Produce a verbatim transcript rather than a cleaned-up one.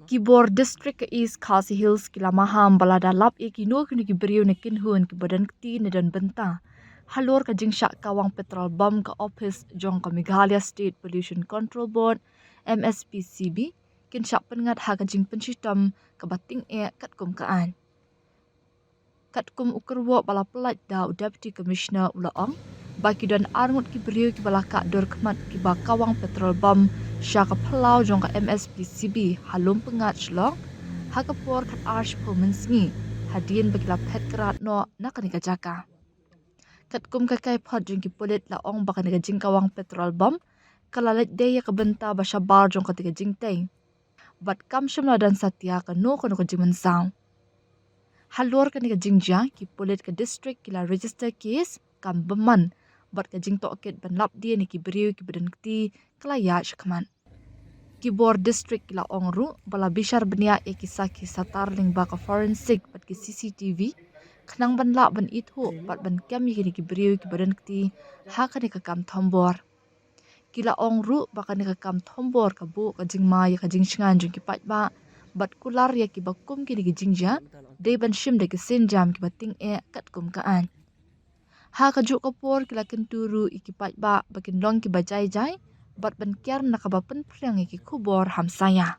Ki bor district ka East Khasi Hills ki la maham ba lada lap ïa kino kino ki briew ne kynhun kiba don kti ne don bynta halor ka jingshah kawang petrol bomb ka ophis jong ka Meghalaya State Pollution Control Board, M S P C B, kin shah pynngat ha ka jingpynshitom kaba tyngeh katkum ka aiñ. Katkum u kyrwoh ba la pyllait da u Deputy Commissioner, u la ong ba ki don arngut ki briew kiba la kah dur khmat kiba kawang petrol bomb sha ka phyllaw jong ka M S P C B ha Lum Pyngngad, Shillong, ha ka por khatar shiphew mynsngi, hadien ba ki la phet krad noh na kane ka jaka. Katkum ka kaiphod jong ki pulit, la ong ba kane ka jingkawang petrol bomb ka la leit dei ïa ka bynta ba shabar jong kata ka jingtei, bad kam shym la don satia kano kano ka jingmynsaw. Halor kane ka jingjia, ki pulit ka district ki la register case kam bymman, bad ka jingtohkit ban lap die na ki briew kiba don kti ka la ïaid shakhmat. Ki bor district ki la ong ruh ba la bishar bniah ïa ki sakhi satar lyngba ka forensic bad ki C C T V, khnang ban lah ban ithuh bad ban kem ïa kine ki briew kiba don kti ha kane ka kam thombor. Ki la ong ruh ba kane ka kam thombor ka buh ka jingma ïa ka jingshngaiñ jong ki paidbah, bad kular ïa kiba kum kine ki jingjia dei ban shim da ki sienjam kiba tyngeh katkum ka aiñ. Ha kajuh ka por, ki la kyntu ruh ïa ki paidbah ba kin long kiba jai jai bad ban kiar na kaba pynphriang ïa ki khubor hamsaïa.